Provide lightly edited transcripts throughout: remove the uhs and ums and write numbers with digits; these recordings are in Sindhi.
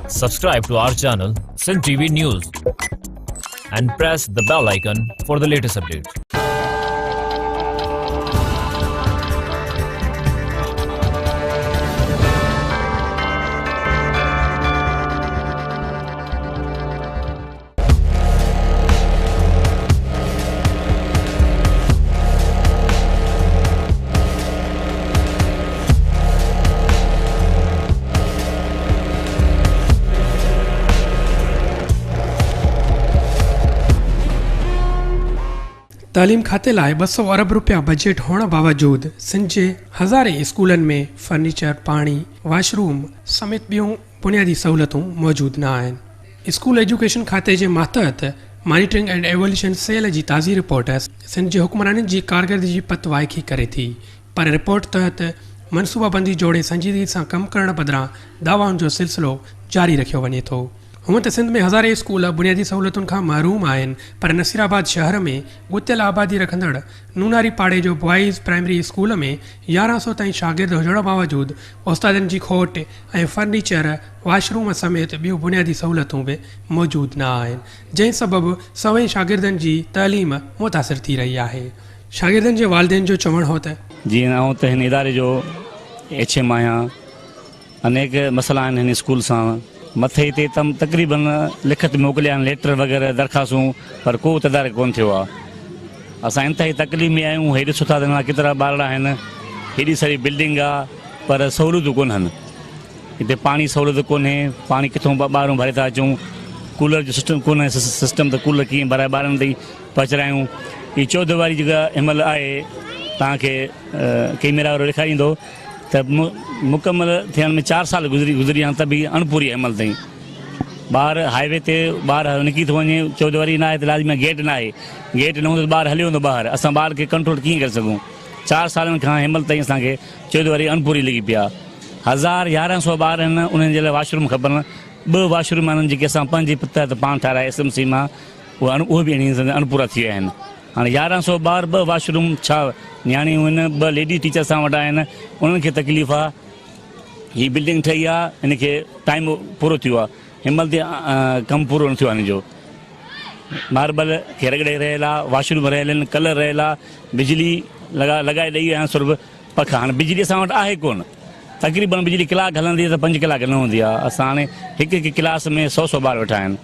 Subscribe to our channel, Sindh TV News, and press the bell icon for the latest updates. تعليم کاتي لاء 200 ارب رپيا بجيٽ هئڻ باوجود سنڌ جي هزارين اسڪولن ۾ فرنيچر، پاڻي، واش روم سميت ٻيون بنيادي سهولتون موجود نه آهن. اسڪول ايجوڪيشن کاتي جي ماتحت مانيٽرنگ اينڊ ايواليوشن سيل جي تازي رپورٽ سنڌ جي حڪمرانن جي ڪارڪردگي جي پت وائکي ڪري ٿي پر رپورٽ تحت منصوبابندي جوڙي سنجيدگي سان ڪم ڪرڻ بدران دعوائن جو سلسلو جاري رکيو وڃي ٿو. هونئن ته سنڌ ۾ هزارين اسڪول بنيادي سهولتن کان محروم آهن پر نصيرآباد شهر ۾ ڳتيل آبادي رکندڙ نوناري پاڙي جو بوائز پرائمري اسڪول ۾ 1100 تائين شاگرد هجڻ باوجود استادن جي کوٽ ۽ فرنيچر، واش روم سميت ٻيون بنيادي سهولتون به موجود نه آهن جنهن سبب سوين شاگردن جي تعليم متاثر ٿي رهي آهي. شاگردن جي والدين جو چوڻ هو ته. جيئن آئون ته هن اداري جو ايڇ ايم آهيان انيڪ مسئلا آهن هن اسڪول سان مٿي هتي تم تقريبن لکت موڪليا آهن ليٽر وغيره درخواستون پر ڪو تدارڪ ڪونه ٿيو آهي اسان انتهائي تڪليف ۾ آهيون هي ڏسو ٿا ته ڪيترا ٻارڙا آهن هيڏي ساري بلڊنگ آهي پر سهولتون ڪونهن هتي پاڻي سهولت ڪونهي پاڻي ڪٿون ٻاهرون ڀري ٿا اچون ڪولر جو سسٽم ڪونهي سسٽم ته ڪولر ڪيئن ڀرائي ٻارن تائين پهچرايون هي چوديواري جيڪا هن مهل آهي توهان کي ڪيميرا وارو ڏيکاريندو ته مڪمل ٿيڻ ۾ 4 سال گذري گذري ويا ته به اڻپوري آهي هن مهل تائين ٻار هاء وي تي ٻار نڪري ٿو وڃي چوديواري نه آهي ته لازمي گيٽ نه آهي گيٽ نه هوندو ته ٻار هليو ويندو ٻاهر اسان ٻار کي ڪنٽرول ڪيئن ڪري سگهون 4 سالن کان هن مهل تائين اسان کي چوديواري اڻپوري لڳي پئي آهي 1000 1100 ٻار آهن انهن جي لاء واش روم کپن 2 واش روم آهن جيڪي اسان پنهنجي تحت پاڻ ٺاهرايا ايس ايم سي مان اهي به اڻپورا ٿي ويا آهن هاڻي 1100 ٻار 2 واش روم ڇا نياڻيون آهن 2 ليڊي ٽيچر اسان وٽ آهن انهن کي تڪليف آهي هي بلڊنگ ٺهي آهي هن کي ٽائيم پورو ٿيو آهي هن مهل تائين ڪم پورو نه ٿيو آهي هن جو ماربل کي رڳڙي رهيل آهي واش روم رهيل آهن ڪلر رهيل آهي بجلي لڳا لڳائي ڏئي ويا آهن صرف پکا هاڻي بجلي اسان وٽ آهي ڪونه تقريبن بجلي ڪلاڪ هلندي ته 5 ڪلاڪ نه هوندي آهي اسان هاڻي هڪ هڪ ڪلاس ۾ 100 100 ٻار ويٺا آهن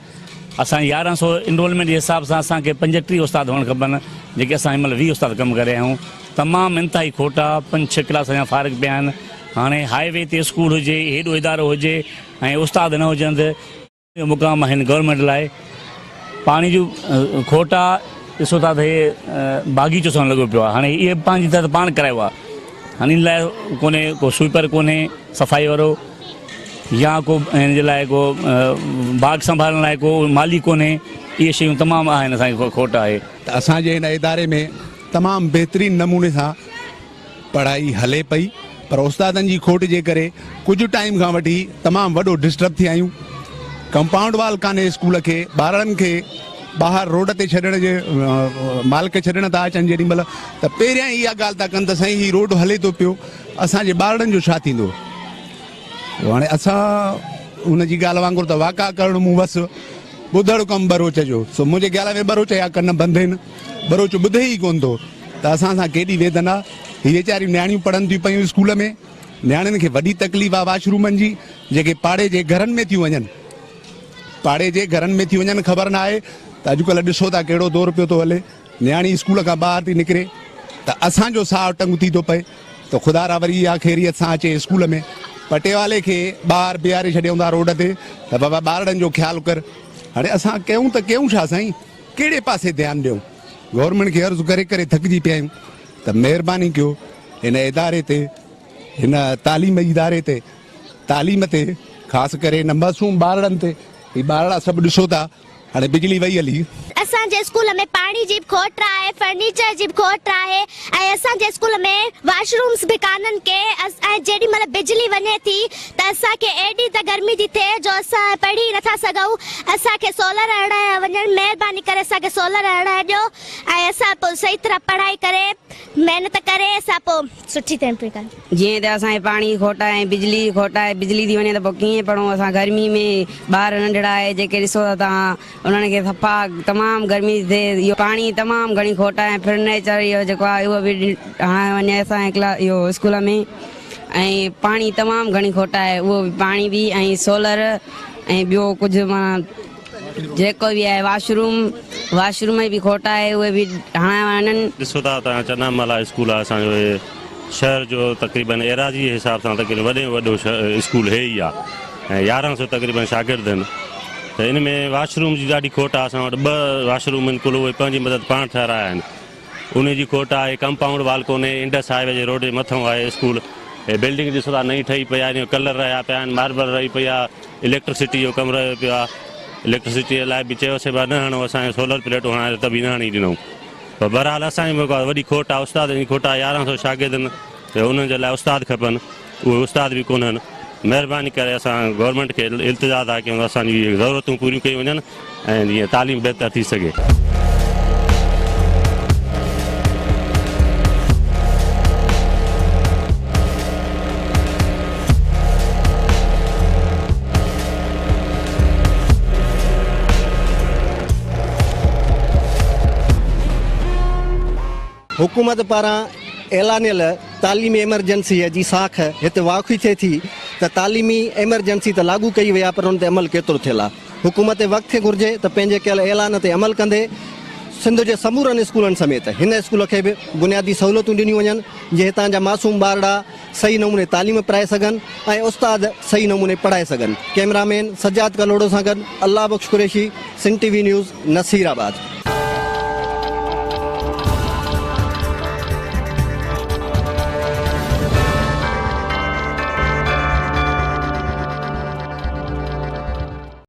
اسان 1100 انرولمينٽ جي حساب سان اسان کي 35 استاد هئڻ کپن جيڪي اسان هن مهل 20 استاد ڪم ڪري رهيا آهيون تمام انتهائي کوٽ آهي 5 6 ڪلاس اڃا فارغ پيا آهن هاڻي هاء وي تي اسڪول هجي هيڏو ادارو هجي ۽ استاد نه هجن ته اهو مقام آهن گورنمينٽ لاء پاڻي جو کوٽ آ ڏسو ٿا ته هي باغيچو سان لڳو پيو آ هاڻي اهي پنهنجي تحت پاڻ ڪرايو آ هاڻي ان لاء ڪونهي ڪو سوئپر ڪونهي صفائي وارو يا ڪو هن جي لاء ڪو باغ سنڀالڻ لاء ڪو مالي ڪونهي اهي شيون تمام آهن اسان کي کوٽ آهي. ته اسان جي هن اداري ۾ تمام بهترين نموني سان پڙهائي هلي پئي پر استادن جي کوٽ جي ڪري ڪجهه ٽائيم کان وٺي تمام وڏو ڊسٽرب ٿيا آهيون ڪمپائونڊ وال ڪانهي اسڪول کي ٻارڙن کي ٻاهر روڊ تي ڇڏڻ جي مالڪ ڇڏڻ ٿا اچن جيڏي مهل ته پهريان ئي اها ڳالهه ٿا ڪن ته سائين هي روڊ هلي ٿو پيو اسان جي ٻارڙن جو ڇا ٿيندو هاڻي اسان ان جي ڳالهه وانگر ته واڪا ڪرڻ مون وس ٻڌڙ ڪم ٻروچ جو سو منهنجي خيال ۾ ٻروچ جا ڪن بند آهن ٻروچ ٻڌي ئي ڪونه ٿو ته اسان سان ڪيڏي ويڌن آ. هي ويچاريون نياڻيون پڙهن ٿيون پيون اسڪول ۾، نياڻين کي وڏي تڪليف آ واش رومن جي، جيڪي پاڙي جي گهرن ۾ ٿيون وڃن، پاڙي جي گهرن ۾ ٿيون وڃن خبر ناهي ته اڄڪلهه ڏسو ٿا ڪهڙو دور پيو ٿو هلي، نياڻي اسڪول کان ٻاهر ٿي نڪري ته اسان جو ساهه ٽنگ ٿي ٿو پئي ته خدا را وري اها خيريت سان اچي اسڪول ۾، پٽيوالي کي ٻاهر بيهاري ڇڏيون ٿا روڊ تي ته بابا ٻارڙن جو خيال ڪر، هاڻي اسان ڪيون ته ڪيون ڇا سائين، ڪهڙي پاسي ڌيان ڏيون. گورنمينٽ کي عرض ڪري ڪري ٿڪجي پيا آهيون ته مهرباني ڪيو هن اداري تي هن تعليمي اداري تي تعليم تي خاص ڪري هن معصوم ٻارڙن تي هي ٻارڙا سڀ ڏسو ٿا هاڻي بجلي وئي هلي. اسان جي اسڪول ۾ پاڻي جي به کوٽ آهي، فرنيچر جي به کوٽ آهي ۽ اسان جي اسڪول ۾ واش رومز به ڪانهن ڪي ۽ جيڏي مهل بجلي وڃي ٿي ته اسان کي ايڏي ته گرمي ٿي ٿئي جو اسان پڙهي ئي نٿا سگهون. اسان کي سولر هڻايا وڃن، مهرباني ڪري اسان کي سولر هڻائي ڏيو ۽ اسان پوء صحيح طرح پڙهائي ڪري محنت ڪري اسان پوء سٺي طرح پوري ڪندا. جيئن ته اسان کي پاڻي جي کوٽ آهي ۽ بجلي جي کوٽ آهي، بجلي ٿي وڃي ته پوء ڪيئن پڙهون، اسان گرمي ۾ ٻار ننڍڙا آهي جيڪي ڏسو ٿا توهان انهن کي صفا تمام گرمي ٿي ٿئي، اهو پاڻي جي تمام گهڻي کوٽ آهي ۽ فرنيچر اهو جيڪو آهي اهو به هڻايو وڃي اسان جي ڪلا اهو اسڪول ۾ ۽ پاڻي تمام گهڻي کوٽ آهي اهو به پاڻي به ۽ سولر ۽ ٻيو ڪجهه معنيٰ جيڪو به آهي واش روم واش روم جي به کوٽ آهي اهي به هڻايا وڃن. ڏسو ٿا ته چنا مالا اسڪول آهي اسان جو هي شهر جو تقريبن ايراضي جي حساب سان تقريبن وڏي ۾ وڏو اسڪول هي ئي آهي ۽ 1100 تقريبن شاگرد آهن ته ان ۾ واش روم جي ڏاڍي کوٽ آهي اسان وٽ ٻه واش روم آهن ڪل اهي پنهنجي مدد پاڻ ٺهرايا آهن ان جي کوٽ آهي ڪمپائونڊ وال ڪونهي انڊس هاء وي جي روڊ جي مٿئون آهي اسڪول هي بلڊنگ ڏسو ٿا نئين ٺهي پئي آهي ان جو ڪلر رهيا پيا آهن ماربل رهي پئي آهي اليڪٽرسٽي جو ڪم رهيو پيو آهي اليڪٽرسٽي جي لاء به چيوسي ڀا نه هڻو اسان کي سولر پليٽون هڻايو ته به نه هڻي ڏنائون پر بهرحال اسان جي ملڪ وڏي کوٽ آهي استادن جي کوٽ آهي 1100 شاگرد آهن ته انهن جي لاء استاد کپن اهي استاد به ڪونهن مهرباني ڪري اسان گورنمينٽ کي التجا ٿا ڪيون ته اسان جون ضرورتون پوريون ڪيون وڃن ۽ جيئن تعليم بهتر ٿي سگهي. حڪومت پاران اعلانيل تعليمي ايمرجنسيء جي ساک هت واکي ٿئي ٿي ته تعليمي ايمرجنسي ته لاڳو ڪئي وئي آهي پر ان تي عمل ڪيترو ٿيل آهي. حڪومت وقت کي گهرجي ته پنهنجي ڪيل اعلان تي عمل ڪندي سنڌ جي سمورن اسڪولن سميت هن اسڪول کي به بنيادي سهولتون ڏنيون وڃن جيئن هتان جا معصوم ٻارڙا صحيح نموني تعليم پرائي سگهن ۽ استاد صحيح نموني پڙهائي سگهن. ڪئميرا مين سجاد ڪلهوڙو سان گڏ Allah Bakhsh Qureshi, Sindh T V news, Nasirabad.